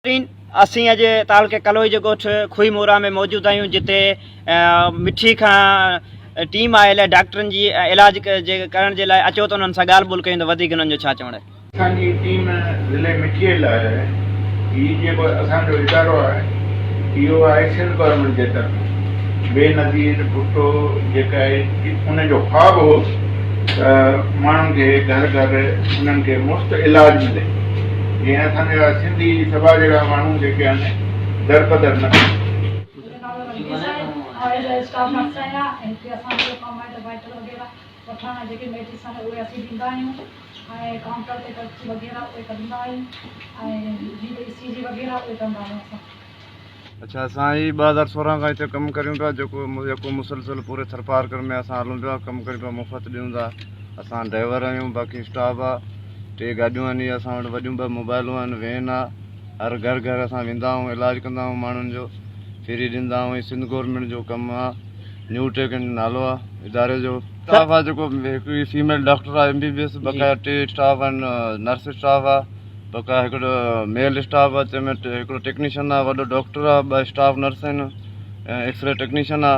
ناظرين اسين اڄ تعلقي ڪلوئي جي ڳوٺ کوئي مورا ۾ موجود آهيون جتي مٺي کان ٽيم آيل آهي ڊاڪٽرن جي علاج جي ڪرڻ جي لاء اچو ته انهن سان ڳالهه ٻولهه ڪيون ته وڌيڪ انهن جو ڇا چوڻ آهي. اسان جي ٽيم ضلعي مٺي لاء آهي هي جيڪو اسان جو ادارو آهي اهو آهي سنڌ گورنمينٽ جي طرفان بينظير ڀٽو جيڪا آهي ان جو خواب هو ته ماڻهن کي گهر گهر انهن کي مفت علاج ملي جيئن اسان جا سنڌي سڀا جهڙا ماڻهو جيڪي آهن دربدر نه ٿين. منهنجو نالو رنجيت آهي آء ايز اي اسٽاف نرس آهيان ۽ هتي اسان جو ڪم آهي ته وائٽل وغيره وٺڻ ۽ جيڪي ميڊيسن اهي اسين ڏيندا آهيون ۽ ڪائونٽر تي پرچي وغيره اهي ڪڍندا آهيون ۽ جيئن ته اي سي جي وغيره اهي ڪندا آهيون اسان. اڇا اسان هي 2016 کان هتي ڪم ڪريون پيا جيڪو يڪو مسلسل پوري ٿرپارڪر ۾ اسان هلون پيا ڪم ڪريون پيا مفت ڏيون ٿا اسان ڊرائيور آهيون باقي اسٽاف آ ٽي گاڏيون آهن هي اسان وٽ وڏيون ٻه موبائلون آهن وين آ هر گهر گهر اسان ويندا آهيون علاج ڪندا آهيون ماڻهن جو فري ڏيندا آهيون هي سنڌ گورنمينٽ جو ڪم آ نيو ٽيڪ ان جو نالو آ اداري جو اسٽاف آ جيڪو هڪ فيميل ڊاڪٽر آ ايم بي بي ايس بقايا ٽي اسٽاف آهن نرس اسٽاف آ بقايا هڪڙو ميل اسٽاف آ جنهن ۾ هڪڙو ٽيڪنيشن آ وڏو ڊاڪٽر آ ٻه اسٽاف نرس آهن ۽ ايڪسري ٽيڪنيشن آ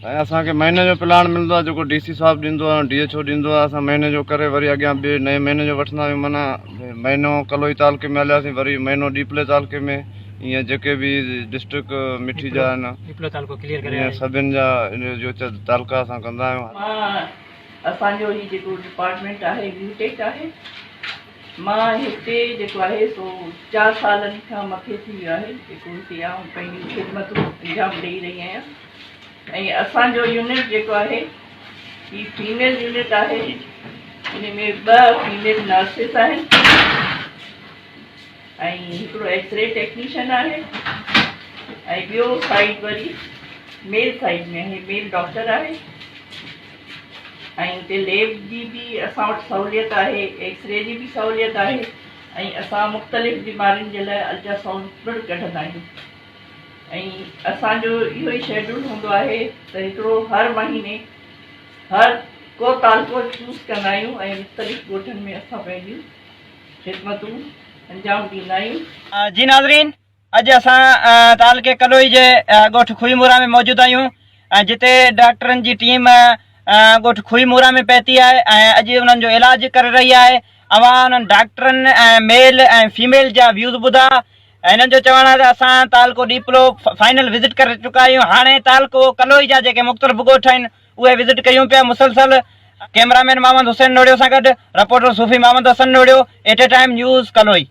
۽ اسان کي مهيني جو پلان ملندو آ جيڪو ڊي سي صاحب ڏيندو آ ڊي ايڇ او ڏيندو آ اسان مهيني جو ڪري وري اڳيان ٻئي نئين مهيني جو وٺندا آهيون معنيٰ مهينو ڪلوئي تعلقي ۾ هلياسين وري مهينو ڏيپلي تعلقي ۾ ائين جيڪي به ڊسٽرڪٽ مٺي جا آهن ائين سڀن جا ان جو تعلقا اسان ڪندا آهيون. مان اسان جو هي جيڪو ڊپارٽمينٽ آهي نيوٽيڪ آهي مان هتي جيڪو آهي سو چار سالن کان مٿي ٿي ويو آهي جيڪو هتي آئون پنهنجون خدمتون انجام ڏئي رهي آهيان ۽ اسان جو يونٽ جيڪو آهي هي فيميل يونٽ آهي ان ۾ ٻه فيميل نرسز آهن ۽ هڪڙو ايڪسري ٽيڪنيشن آهي ۽ ٻيو سائيڊ وري ميل سائيڊ ۾ آهي ميل ڊاڪٽر آهي ۽ اتي ليب جي به اسان وٽ سهوليت آهي، ايڪسري جي به سهوليت آهي ۽ اسان مختلف بيمارين جي لاء الٽرا سائونڊ پڻ ڪڍندا آهيون ۽ اسان جو اهو ئي شيڊول هوندو آهي ته هڪڙو هر مهيني هر ڪو تعلقو چوز ڪندا آهيون ۽ مختلف ڳوٺن ۾ اسان پنهنجون خدمتون انجام ڏيندا آهيون. جي ناظرين اڄ اسان تعلقي ڪلوئي جي ڳوٺ کوئي مورا ۾ موجود آهيون ۽ جتي ڊاڪٽرن جي ٽيم ڳوٺ کوئي مورا ۾ پهتي آهي ۽ اڄ انهن جو علاج ڪري رهي آهي اوهان انهن ڊاڪٽرن ۽ ميل ۽ فيميل جا ويوز ٻڌا هنن جو چوڻ آهي ته اسان تعلقو ڏيپلو فائنل وزٽ ڪري چڪا آهيون هاڻي تعلقو ڪلوئي جا جيڪي مختلف ڳوٺ آهن اهي وزٽ ڪيون پيا مسلسل ڪئميرا مين محمد حسين نوڙيو سان گڏ reporter Sufi Muhammad Hassan Nohrio at a time news Kaloi.